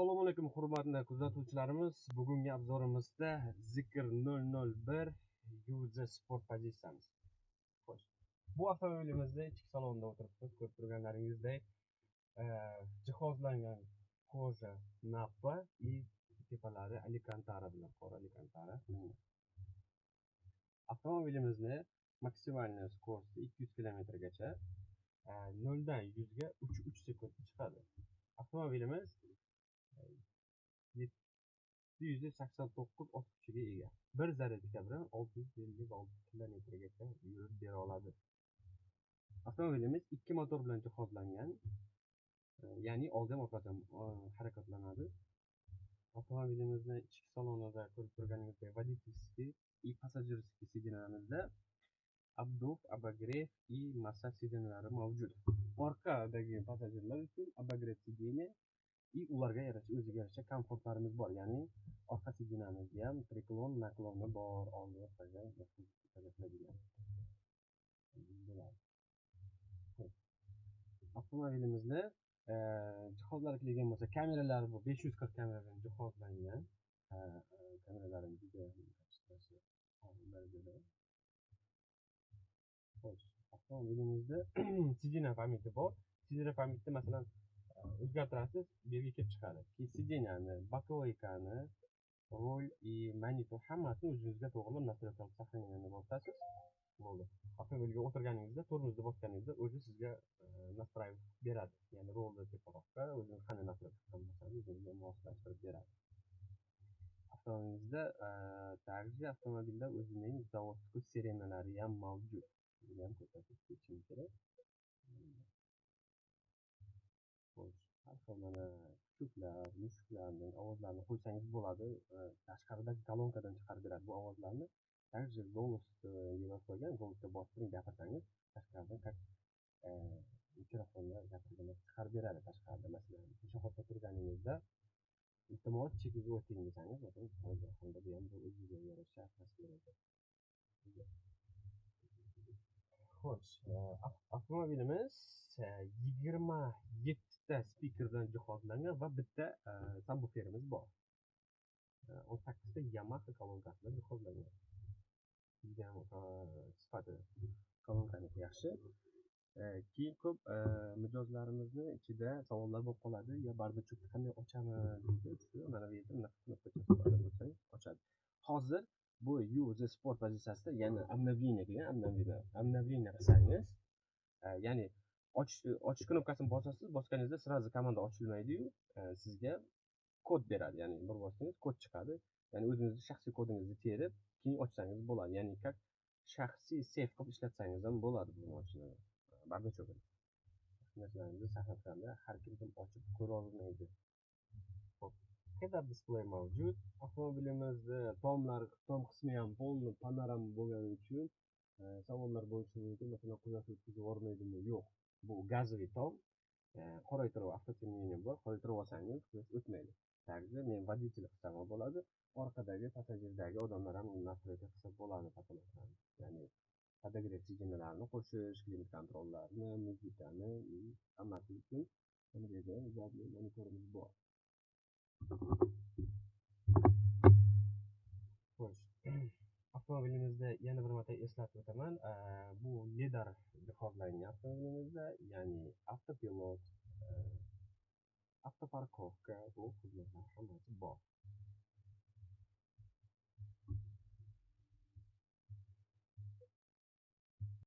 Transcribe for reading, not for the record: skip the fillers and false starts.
Assalomu alaykum hurmatli kuzatuvchilarimiz. Bugungi obzorimizda Zeekr 001 UZ Sport pozitsiyamiz. Xo'sh. Bu avtomobilimizda ichki salonda o'tiribmiz. Ko'rib turganlaringizdek, jihozlangan koja nappa и tepalari Alcantara bilan, qora Alcantara qilingan. Avtomobilimizni maksimalniy скорости 200 kilometrgacha, 0 dan 100 ga 3,3 sekundda chiqadi. Avtomobilimiz 789 ot kuchiga ega. Bir zaryadka bilan 656 kilometrgacha yurib bera oladi. Avtomobilimiz 2 motor bilan jihozlangan, ya'ni oldin orqadan harakatlanadi. Avtomobilimizni ichki salonida ko'rib turganingizdek, водительский и пассажирский сиденье larimizda обдув, обогрев и massaj сиденье lari mavjud. Orqadagi passajirlar uchun обогрев сиденье и ularga yarasha, o'ziga yarasha komfortlarimiz bor. Ya'ni orqa сиденье mizda ham преклон, наклон i bor, oldi orqaga qiladigan bo'ladi. Avtomobilimizni jihozlari kelgan bo'lsa, kameralar bu 540 kamera bilan jihozlangan. Kameralarim juda darajada. Xo'sh, avtomobilimizda сиденье память i bor. Сиденье память ni masalan o'zgartirasiz, bu yerga kelib chiqadi. Keyin сиденье ni, боковойка ni, rul и monitor hammasini o'zingizga to'g'rilab настройка qilib сохранение bosasiz. Bo'ldi. Avtomobilga o'tirganingizda, tormozni bosganingizda o'zi sizga настраивать qilib beradi. Ya'ni rulni teparoqqa o'zingiz qanday настройка qilgan bo'lsangiz, o'zingizga moslashtirib beradi. Avtomobilimizda также avtomobilda o'zining заводской sirenalari ham mavjud. Buni ham ko'rsatib ketishim kerak. Xo'sh, har xil mana kuchuklar, mushuklarning ovozlarini qo'ysangiz bo'ladi. Tashqaridagi kolonkadan chiqarib beradi bu ovozlarni. Также голос yozib qo'ygan, голос ga bosib turing, gapirsangiz, tashqaridan как mikrofonda gapirganda chiqarib beradi tashqarida. Masalan, пешеход da turganingizda iltimos chekiga o'ting desangiz, masalan, mikrofonda bu ham o'ziga yarasha tasvir. Xo'sh, avtomobilimiz 27 ta spiker bilan jihozlangan va bitta subwooferimiz bor. 18 ta Yamaha kolonkasi bilan jihozlangan. Juda ham sifati kolonkaniki yaxshi. Keyin ko'p mijozlarimizni ichida savollar bo'lib qoladi, ya бардачок ni qanday ochamiz deydi. Shu mana bu yerda bunaqa knopkachasi bor, bo'lsa ochadi. Hozir bu UZ Sport pozitsiyasida yana обновление kelgan, обновление qilsangiz, ya'ni ochish knopkasini bosasiz, bosganingizda сразу komanda ochilmaydi-yu, sizga kod beradi. Ya'ni bir bossangiz kod chiqadi. Ya'ni o'zingizni shaxsiy kodingizni terib, keyin ochsangiz bo'ladi. Ya'ni как shaxsiy seyf qilib ishlatsangiz ham bo'ladi bu mashinani. Бардачок ini. Narsalarimizni saqlatganda har kim ham ochib ko'ra olmaydi. Xo'p, head-up display mavjud. Avtomobilimizni tomlar, tom qismi ham полный panorama bo'lgani uchun savollar bo'lishi mumkin. Masalan, quyosh o'tkazib yubormaydimi? Yo'q. Bu газовый tom. Qoraytirib автотемнение bor. Qoraytirib olsangiz quyosh o'tmaydi. Также men водитель qilsam ham bo'ladi. Orqadagi passajirdagi odamlar ham uni настройка qilsa bo'ladi потолок larni. Ya'ni подогрев сиденье larni qo'shish, климат контроль larni, muzikani hammasi uchun mana bu yerda задний monitorimiz bor. Xo'sh, avtomobilimizda yana bir marta eslatib o'taman. Bu lidar jihozlangan avtomobilimizda, ya'ni avtopilot, avtoparkovka, bu